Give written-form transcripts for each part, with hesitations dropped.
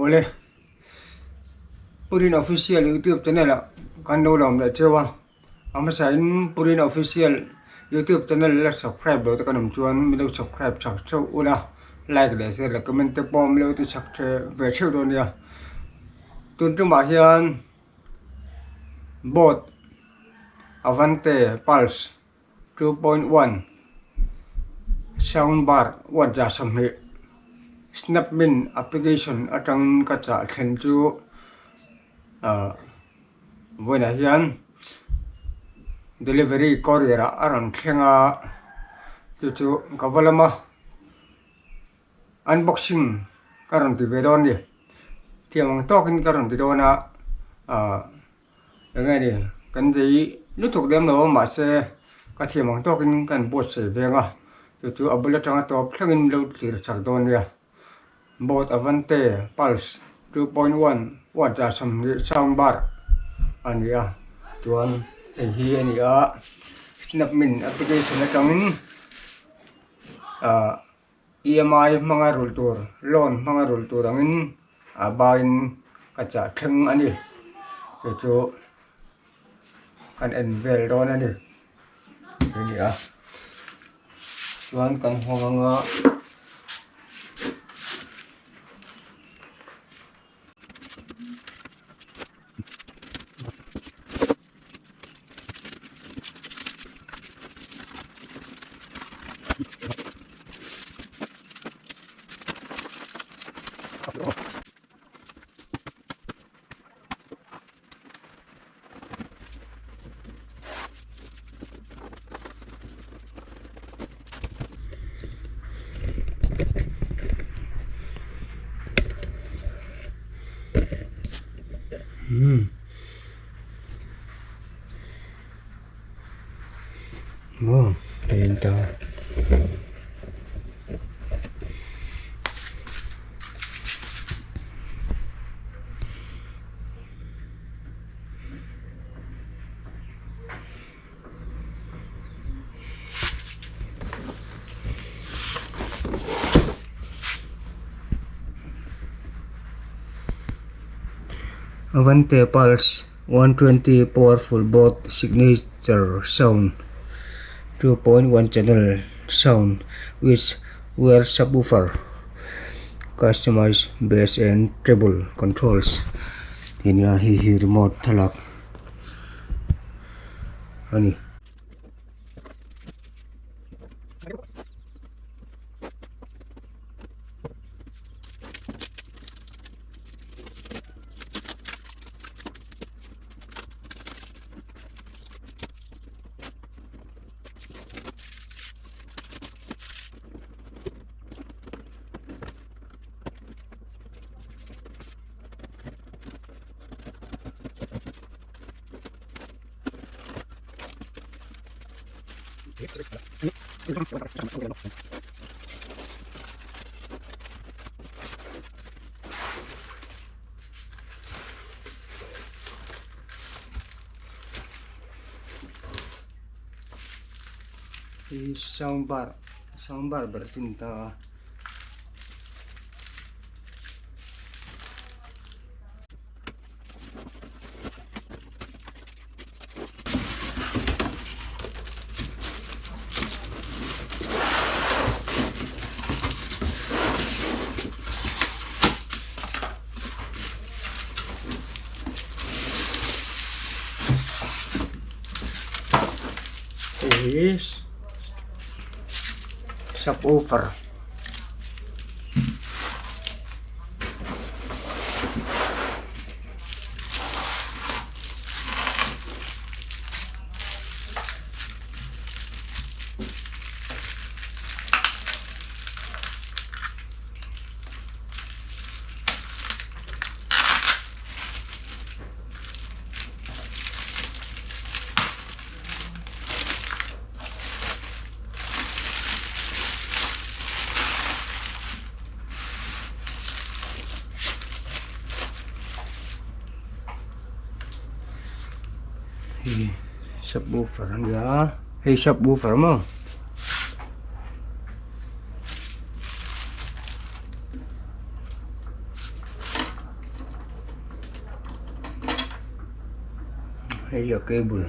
Awle, Purin Official YouTube channel ah kan lo lawm leh cheu a, a hmasa in Purin Official YouTube channel la subscribe lo te kan awm chuan min lo subscribe chak theuh ula, like leh share leh comment te pawh min lo ti chak ve theuh dawn nia. Tun tumah hian boat Avante Pulse 2.1 Sound bar uat za 20 Snapmin application atangin ka chah thlen chu ahh vawiinah hian delivery courier ah a rawn thleng a chu chu ka va lam a unboxing ka rawn ti ve dawn a ni thiam ang tawkin ka rawn ti dawn a ahh. Enge ni, kan zei lutuk lem lo a mahse ka thiam ang tawkin kan buatsaih veng a, chu chu a bul atanga tawp thlengin lo thlir chak dawn nia. Boat Avante Pulse 2.1 watt za 20 sound bar a ni a, chuan hei hi a ni a, Snapmin application atangin ah EMI hmanga rulh tur, loan hmanga rulh tur angin a baiin ka chah thleng a ni chu chu kan en vel dawn a ni a ni a chuan kan hawng anga. Umm maw hei an ta. Avante Pulse 120 powerful boat signature sound 2.1 channel sound with wire subwoofer customized bass and treble controls tih ania hei hi remote thlalak a ni. Hi sound bar sound bar ber chu ni ta a. Hei hi subwoofer. Hei subwoofer a nia hei subwoofer maw. Hei hi a cable.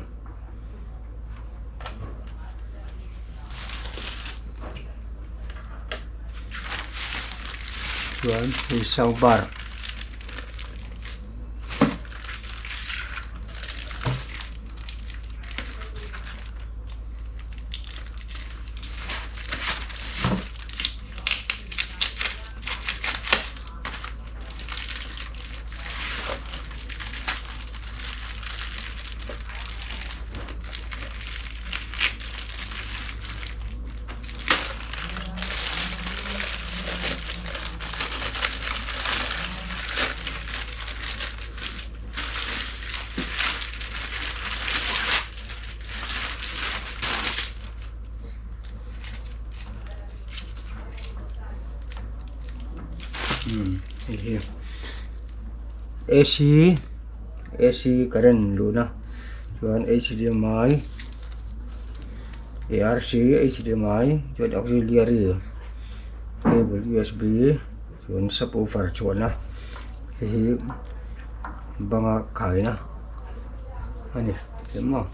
Chuan hei sound bar. Hei hi AC AC current luhna chuan H_D_M_I A_R_C H_D_M_I chuan auxiliary cable U_S_B chuan subwoofer chhuahna hei hi banga khaina a ni emaw.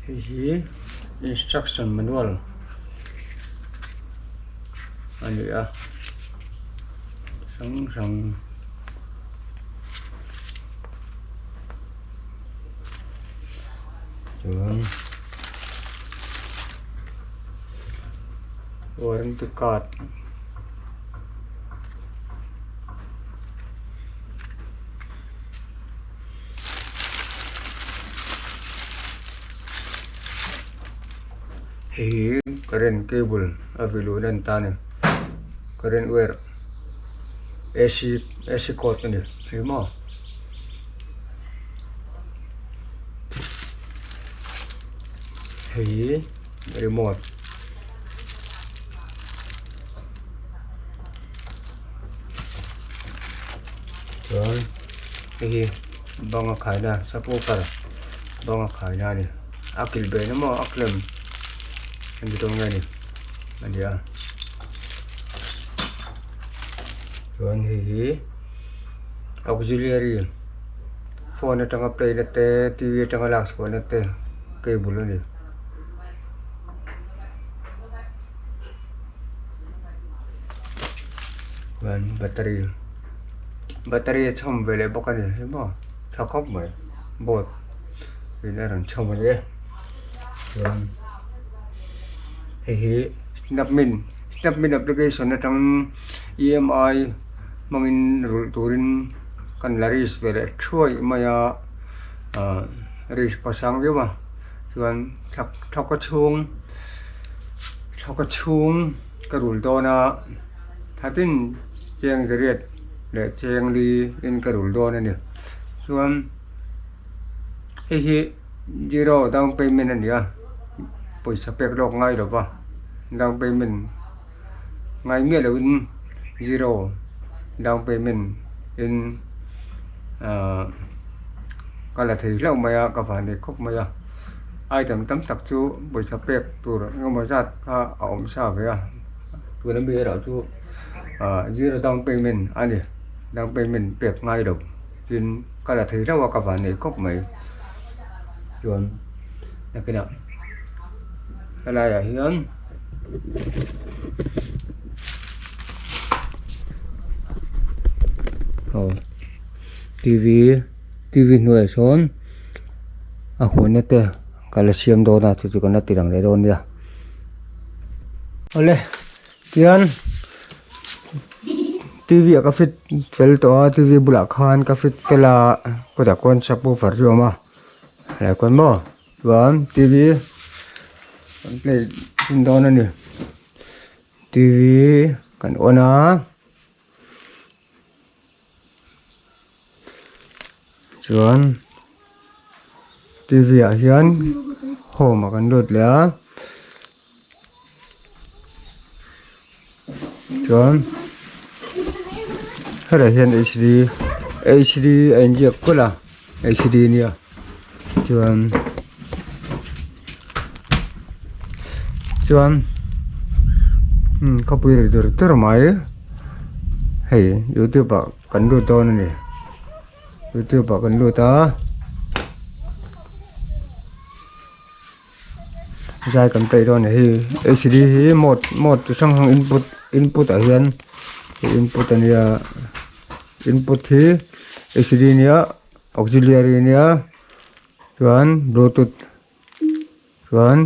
Hei hi instruction manual a ni a hrang hrang chuan warranty card Hei hi current cable a vil luhna an ta a ni current wire AC AC cord a ni hei maw. Hei hi remote. Chuan hei hi banga khaina subwoofer banga khaina a ni a kilh beh na maw a clamp a ni dawn nge ni a ni a chuan hei hi auxiliary phone atanga play na te T_V atanga lak chhuah na te cable a ni. Chuan battery battery a chhawm ve leh bawk a ni hei maw tha khawp mai board in a rawn chhawm a ni e chuan hei hi snapmin snapmin application atang E_M_I hmangin rulh turin kan la risk ve leh thuai mai a ah risk pawh a sang viau a chuan thla chhung. Thla chhung ka rul dawn a thatin cheng zariat leh cheng li in ka rul dawn a ni chuan hei hi zero down payment a ni a pawisa pek lawk ngai lo va down payment ngai miah lo in zero down payment in ahh ka la thei hlauh mai a ka van nei khawp mai a. Item tam tak chu pawisa pek tur engemaw zat kha a awm sa ve a tuna mi erawh chu ah zero down payment a ni down payment pek ngai lo tin ka la thei hlauh a ka van nei khawp mai chuan nakinah helaiah hian. Aw T_V T_V hnuaiah sawn a huanna te ka la siam dawn a chu chu kan la ti lang leh dawn nia awle tian T_V ah ka fit fel tawh a T_V bulah khan ka fit fel a kawtah khuan subwoofer chu a awm a helai khuan maw chuan T_V kan play chhin dawn a ni T_V kan on a. Chuan T_v ah hian home ah kan lut leh a chuan helai hian h_d h_d a inziak kulh a h_d nia chuan chuan khawpui ri dur dur mai hei youtube ah kan lut dawn a ni. Youtube ah kan lut a zai kan peih dawn a ni hei hd hi mode mode chi hrang hrang input input ah hian input a nia input hi hd nia auxiliary nia chuan bluetooth chuan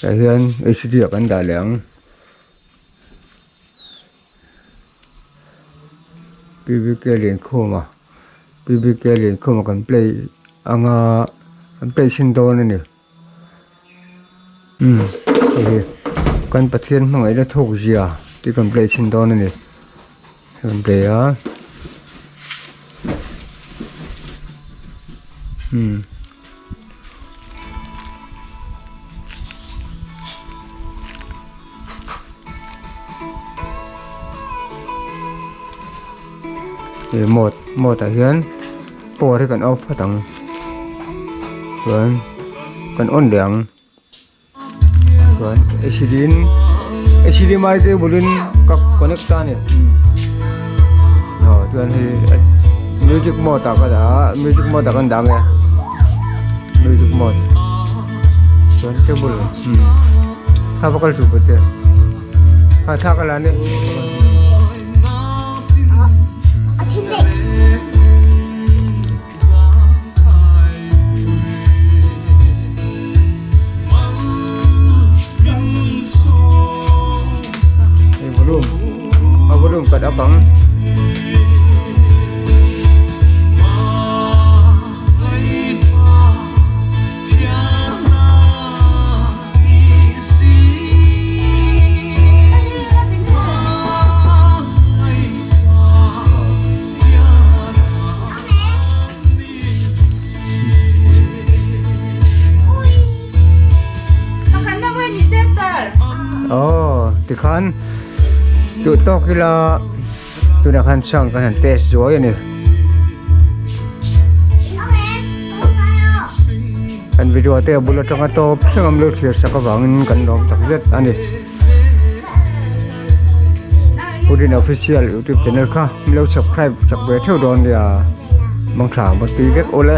tah hian hd ah kan dah leh ang pvk liankhawma pvk liankhawma kan play anga kan play chhin dawn a ni umm hei hi kan Pathian hmangaihna thawk zia tih kan play chhin dawn a ni kan play a umm. He mode mode ah hian power hi kan off phawt ang chuan kan on leh ang chuan H_D in H_D_M_I cable in ka connect ta a ni aw chuan hei music mode ah ka dah a music mode ah kan dah ang e music mode chuan cable kha va kal chu pute kha thla ka la a ni. Hei volume a volume cut up ang. Aw tikhan duh tawk ila tunah khan sound kan han test zuai a ni kan video te a bul atanga tawp thleng an lo thlir sak avangin kan lawm tak zet a ni. Putin official youtube channel kha min lo subscribe chak ve theuh dawn nia mangtha maw tui vek awle.